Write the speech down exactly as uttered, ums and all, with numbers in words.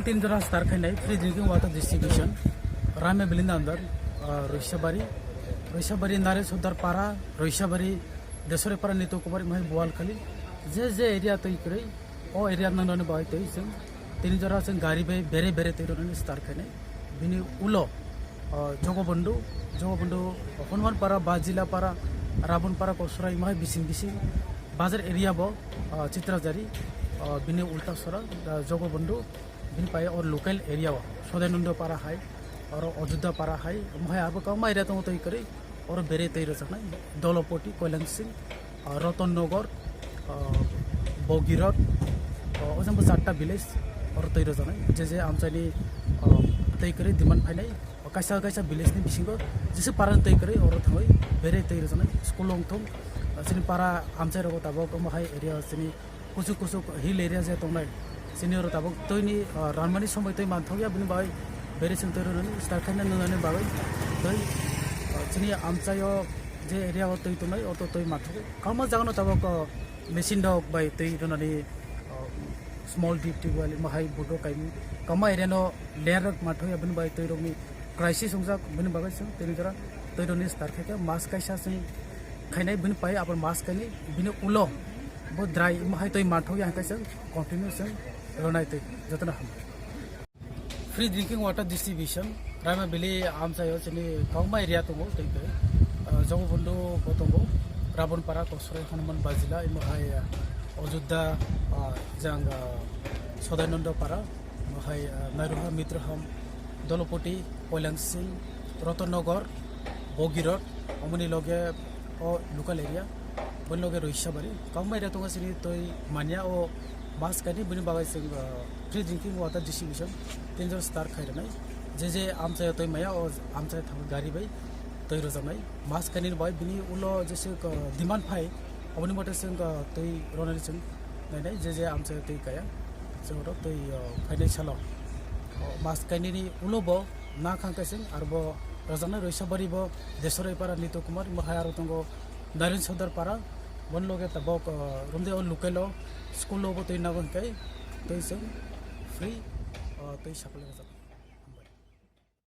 Tin jora start khainai free drinking water distribution, Raima Valley ni under, ah, Roisabari, Roisabari Naresh Sordar Para, Roisabari Desore Para, Nito Kumar Imhai Bualkhali, je je area twi kwrwi, o area nangnani bai twi chwng tin jora chwng gari bai bere bere twi rwnani start khainai. Bini ulo, ah, Jogobondhu, Jogobondhu, Hanuman Para, Bajila Para, Rabon Para, Kosrai Imhai bising bising, Bazar area bo, ah, Chitrajari, ah, bini ulta sora, ah, Jogobondhu, bini pai or local area o, Sodainando Para hai, oro Ajudda Para hai, omo hai abo kwbangma area tongo twi kwrwi, oro bere twi rwjaknai, Dolopoti, Koilangsing, ah, Roton Nagar, ah, Bogirot, ah, o jang bo charta village, oro twi rwjaknai, je je amchaini, ah, twi kwrwi demand phainai, kaisa kaisa village ni bisingo jesa para twi kwrwi oro thangwi bere twi rwjaknai, school wngthung, ah, chini para amchai rogo tabok omo hai area chini kuchuk kuchuk hill area je tongnai, sini oro tabok twi ni, ah, ranmani somoi twi manthokya, bini bagwi bere chwng twi rwnani start khaina nwnani bagwi twi, ah, chini amchaio je area o twi tongnai, orto twi manthokya. Kwbangma jagano tabok, ah, machine rok bai twi rwnani, ah, small deep tubewell, omo hai bodo kaimi kwbangma area no layer rok manthokya, bini bagwi twi rokni crisis wngjak, bini bagwi chwng tini jora twi rwnani start khaikha, mas kaisa chwng khainai, bini pai abo mas kainwi, bini ulo bo dry, omo hai twi manthokya, hwnkhe chwng continue chwng rwnai twi. Jotono hambai. Free drinking water distribution, Raima Valley amchaio chini kwbangma area tongo twi twi, ah, Jogobondhu bo tongo, Rabon Para, Kosrai, Hanuman Bajila, imo hai, ah, Ajudda, ah, jang, ah, Sodainando Para, imo hai, ah, Nairuha, Mitraham, Dolopoti, Koilangsing, Rotonnagar, Bogirot, omoni loge o local area, boni loge Roisabari. Kwbangma area tongo chini twi manya o mas kainwi, bini bagwi chwng, ah, free drinking water distribution tin jora start khai rwnai. Je je amchaio twi maya o amchai thangwi gari bai twi rwjaknai. Mas kainwi bai bini ulo jese, ah, demand phai, oboni mote chwng, ah, twi rwnani chwng nainai, je je amchaio twi kaya. Chwng oro twi, ah, phainai salo, ah, mas kainwini ulo bo na khang kaising, arbo rwjaknai Roisabari bo, Desore Para, Nito Kumar, imo hai aro tongo Naren Sordar Para, boni loge tabok, ah, romde o local o school o bo twi nago hwnkhe twi chwng free, ah, twi supply rwjak.